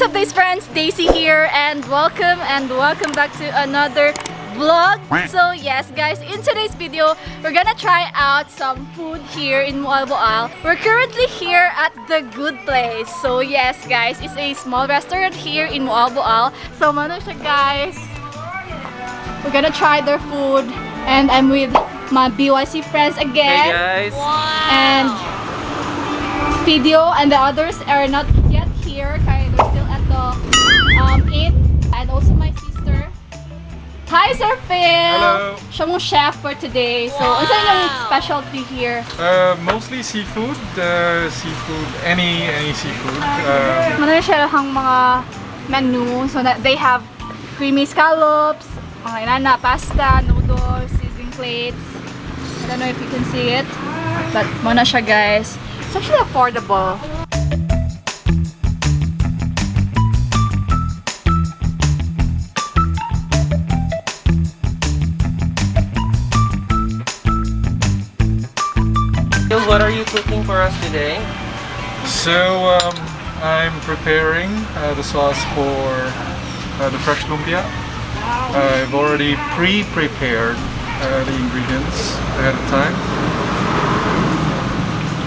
What's up, guys, friends? Daisy here, and welcome back to another vlog. So yes, guys, in today's video, we're gonna try out some food here in Moalboal. We're currently here at The Good Place. So yes, guys, it's a small restaurant here in Moalboal. So mano siya, guys. We're gonna try their food, and I'm with my BYC friends again. Hey guys! And Video and the others are not yet here. Kaya they're still at the inn. And also my sister. Hi, Sir Phil! Hello. Siya mong chef for today. So, wow, unsa inyong specialty here? Mostly seafood, any seafood. Mano siya ang mga menu. So that they have creamy scallops, mga inana, pasta, noodles, seasoning plates. I don't know if you can see it, but muna siya, guys. It's actually affordable. So what are you cooking for us today? So I'm preparing the sauce for the fresh lumpia. I've already pre-prepared the ingredients ahead of time.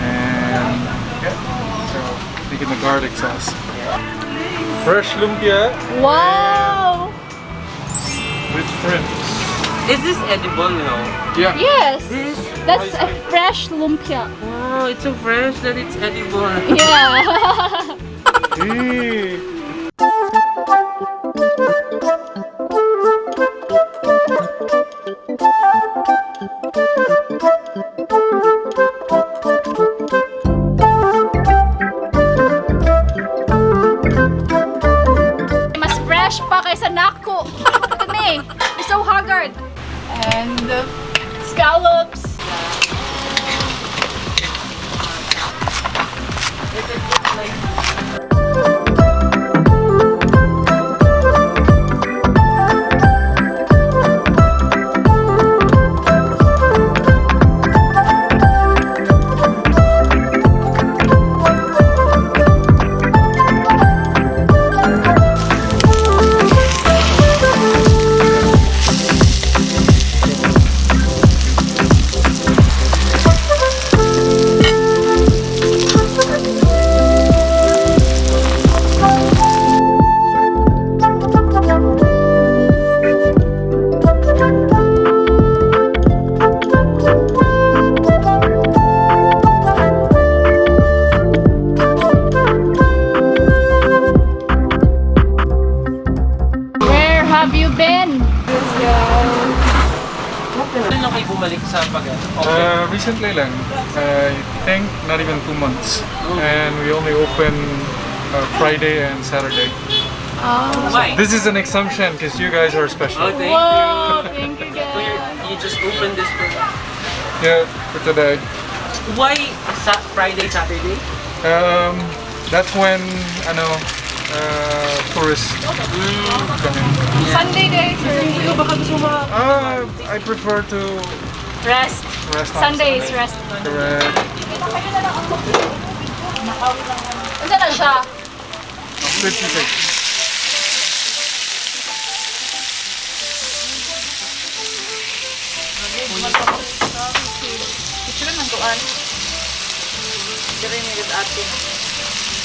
And yeah, so making the garlic sauce. Fresh lumpia. Wow! With shrimps. Is this edible, no? Yeah. Yes! This? That's a fresh lumpia. Wow, it's so fresh that it's edible. Yeah! Hey. Mas fresh pa kaysa nako. Kami, it's so haggard. And the scallops. Where have you been? Kailan lang kayo bumalik sa pag open? Recently lang. I think not even 2 months. And we only open Friday and Saturday. Why? This is an exemption because you guys are special. Oh, thank Whoa, thank you you. So guys. you just opened this for Yeah, for today. Why Friday, Saturday? That's when I know tourists come in. Sunday day, sir. I prefer to Rest. rest on Sunday is rest. Correct. Unsa na siya? 56.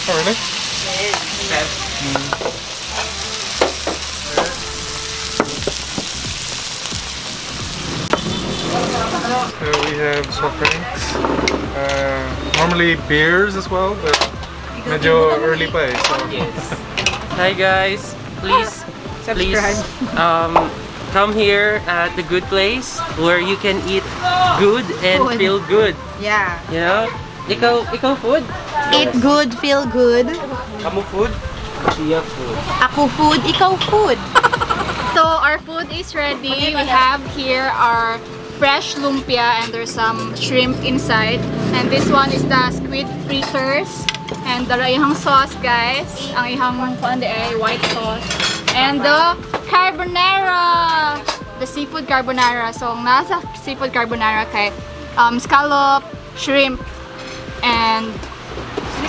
Oh, really? Chef. So we have soft drinks. Normally beers as well, but medyo early pa eh. So. Yes. Hi guys. Please, please, come here at The Good Place where you can eat good and Food. Feel good. Yeah. You know? Ikaw food? Eat good, feel good. Kamu food? Siya food. Ako food, ikaw food. So our food is ready. We have here our fresh lumpia and there's some shrimp inside. And this one is the squid fritters. And the ihang sauce, guys. Ang ihang kuan di ay white sauce. And the carbonara. The seafood carbonara. So ang nasa seafood carbonara kay scallop, shrimp, and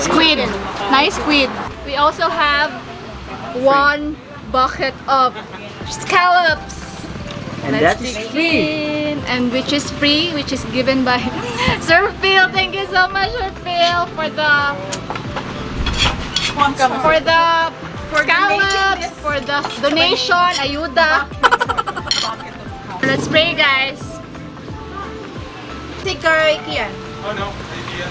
squid. Nice squid. We also have One bucket of scallops. And Let's that is dig free. in. And which is free, which is given by Sir Phil. Thank you so much, Sir Phil, for the scallops, for the donation, ayuda. Let's pray, guys. Si Kay Kian. Oh no, idea.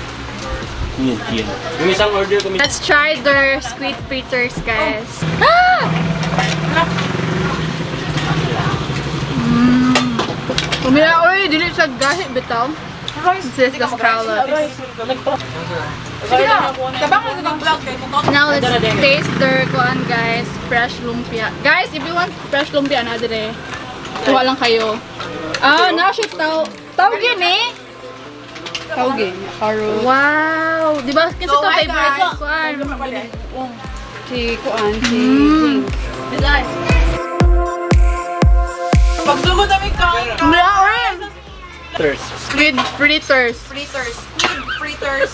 Yun, yun. Yung isang order ko. Let's try their squid fritters, guys. Ah! Mm. Kumila, oy, dili sa gahi bitaw. This is the scallops. Now let's taste their kuan, guys, fresh lumpia. Guys, if you want fresh lumpia na dire, tuwa lang kayo. Ah, na siya tao. Tawag yun eh. Tawag Carrot. Wow! Di ba kasi So, ito hi, favorite guys. kuan. Si Kuan, si Pagsugod kami kain. Thirst. Squid fritters. Fritters. Squid fritters.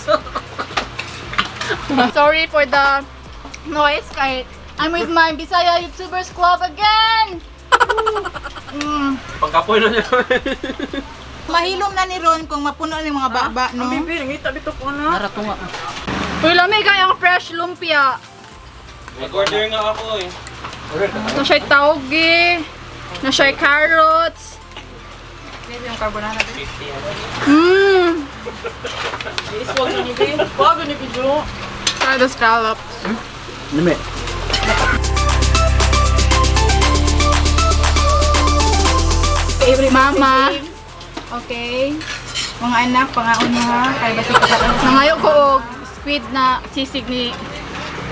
Sorry for the noise. Kahit I'm with my Bisaya YouTubers Club again! Pagkapoy na niya. Mahilom na ni Ron kung mapuno ni mga baba, no? Uy, lamig kayo ang fresh lumpia. Nag-order nga ako eh. Na siya'y tauge, na siya'y carrots. Mmm! Try the scallops. Lami. Favorite Mama. Okay. Mga anak, pangaon mo ha. Kay basta ka Nangayo ko og squid na sisig ni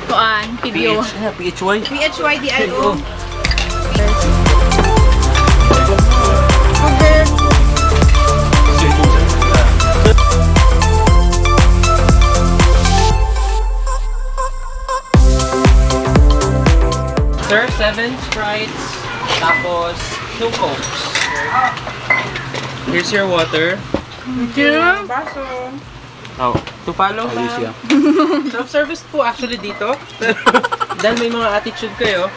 Kuan, video. PH, ano, PHY. P-H-Y-D-I-O. Sir, 7 Sprites, tapos 2 Cokes. Here's your water. Thank you. Oh, to follow, Ayos siya. Self-service po actually dito. Pero dahil may mga attitude kayo.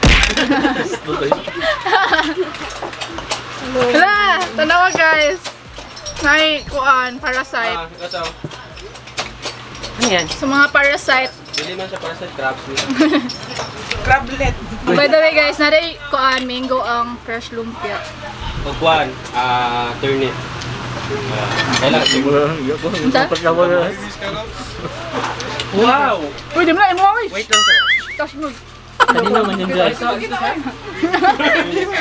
Hala, tanawa guys. Nay, kuan, parasite. Ah, ito. Ano yan? Sa mga parasite. Dili man siya para sa crabs. Crablet. By the way guys, naray kuan, mango ang fresh lumpia. Pagkuan, turnip. Kailangan. Unsa? Baby scallops. Wow! Uy, di mo na imo oy. Wait lang sir. Touch mo. Kanina man yung guys. Kuha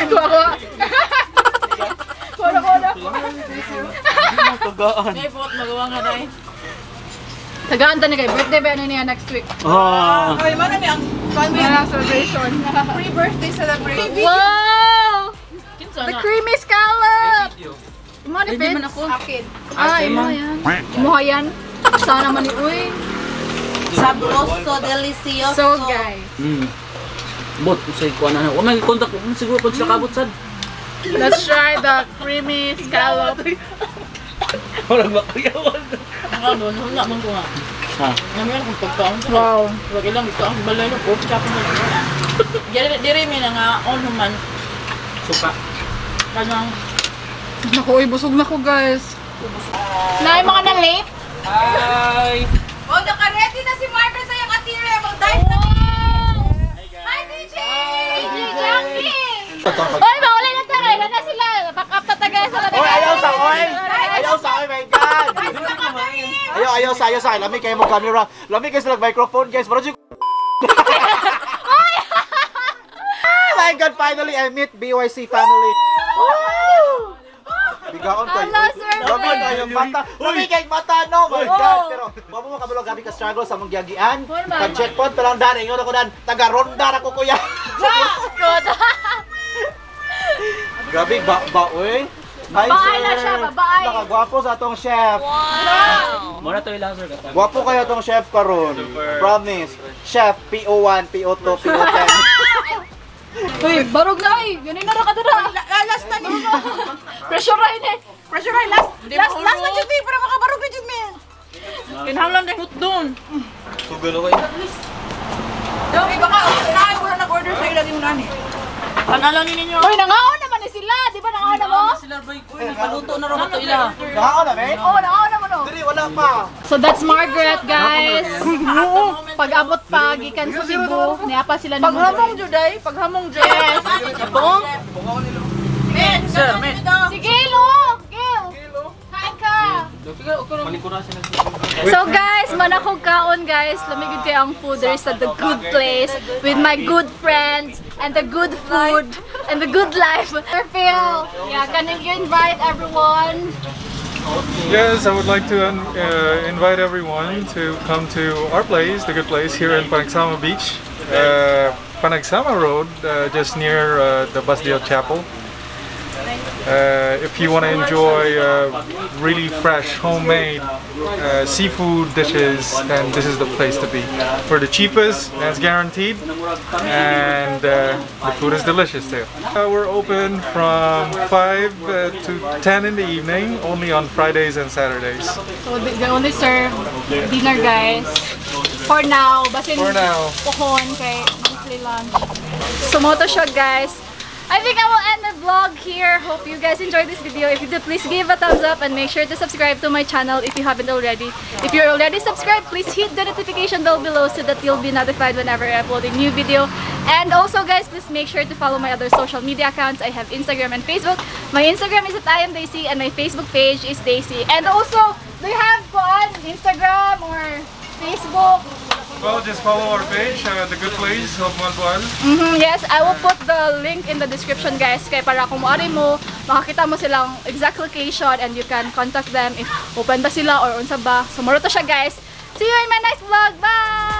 kuha. Kuha kuha. Tagaan. May bot magawa nga dai. Tagaan ta ni kay birthday ba ano niya next week? Ah. Ay, man ni ang kuan Wala celebration. Pre-birthday celebration. Wow! The creamy scallop! Imo ni Peds? Akin. Ah, imo yan. Imo yan. Sana man ni uy. Sabroso, delicioso. So guys, Bot, usay ko na. Wa may contact siguro pag sila kabot sad. let's try the creamy scallop. Walang makayawan. Nga doon, wala man ko nga. Ha. Namin akong pagkaon. Wow. Wag ilang ito ang balay no pork chop mo. Dire dire mi na nga on human Suka. kanang Naku, uy, busog na ko guys. Nay, mga na late. Hi! Oh, naka-ready na si Marco sa iyong atire. Mag-dive na. Hi, DJ! DJ Jackie! Oy, maulay na tayo. Ilan na sila? Pack up na tayo sa Oy, ayaw sa oy! Ayaw sa oy, my God! Ayaw, ayaw sa, ayaw sa. Lami kayo mo camera. Lami kayo sa microphone, guys. Pero Oh my God, finally I meet BYC family. Woo! Bigaon kayo. Hello, sir. Lami kayo mata. Lami kayo mata, no? My God. Pero, wala mo kabalo gabi ka struggle sa mong giyagian. Pag checkpoint pa lang dan, ingon ako dan, taga-ronda ra ko kuya. God. Grabe ba ba oy. Hi, Babae na sir. siya, babae. Nakagwapo sa atong chef. Mura to ilang sir katag. Gwapo kayo tong chef karon. Promise. Chef PO1, PO2, PO10. Uy, barog na ay. Ganun na ra ka dira. Last na ni. Pressure ra ini. Pressure ay last. Last, last na jud mi para makabarog na jud mi. kinahanglan kay hotdon. Sugal ako eh. Daw, baka na mo na nag-order Order sa'yo lagi mo nani. Panalo ni ninyo. Uy, nangaon naman ni sila. Di ba nangaon na mo? Sila bay, uy, nagpaluto na raw to ila. Nakaon na, be? Oo, nangaon na mo no. Dili, wala pa. So that's Margaret, guys. Pag-abot pa, gikan sa Cebu, niapa sila ni Paghamong juday, paghamong juday. Yes. Men, Sir, men. Si Gil, oh! Gil! Kain ka! So guys, manakog kaon guys. Lamigid kayo ang food. There is at the good place with my good friends and the good food and the good life. Sir Phil, yeah, can you invite everyone? Yes, I would like to invite everyone to come to our place, the good place here in Panagsama Beach, Panagsama Road, just near the Basdiot Chapel. If you want to enjoy really fresh, homemade seafood dishes, then this is the place to be. For the cheapest, that's guaranteed, and the food is delicious too. We're open from 5 to 10 in the evening, only on Fridays and Saturdays. So they only serve dinner, guys. For now, basin For now. Pohon kay monthly lunch. So mao to siya, guys. I think I will end the vlog here. Hope you guys enjoyed this video. If you did, please give a thumbs up and make sure to subscribe to my channel if you haven't already. If you're already subscribed, please hit the notification bell below so that you'll be notified whenever I upload a new video. And also, guys, please make sure to follow my other social media accounts. I have Instagram and Facebook. My Instagram is @IamDaisy and my Facebook page is Daisy. And also, do you have on Instagram or Facebook? Well, just follow our page, The Good Place of Moalboal. Yes, I will put the link in the description, guys, kay para kung maari mo, makakita mo silang exact location and you can contact them if open ba sila or unsa ba. So mao to siya, guys. See you in my next vlog. Bye!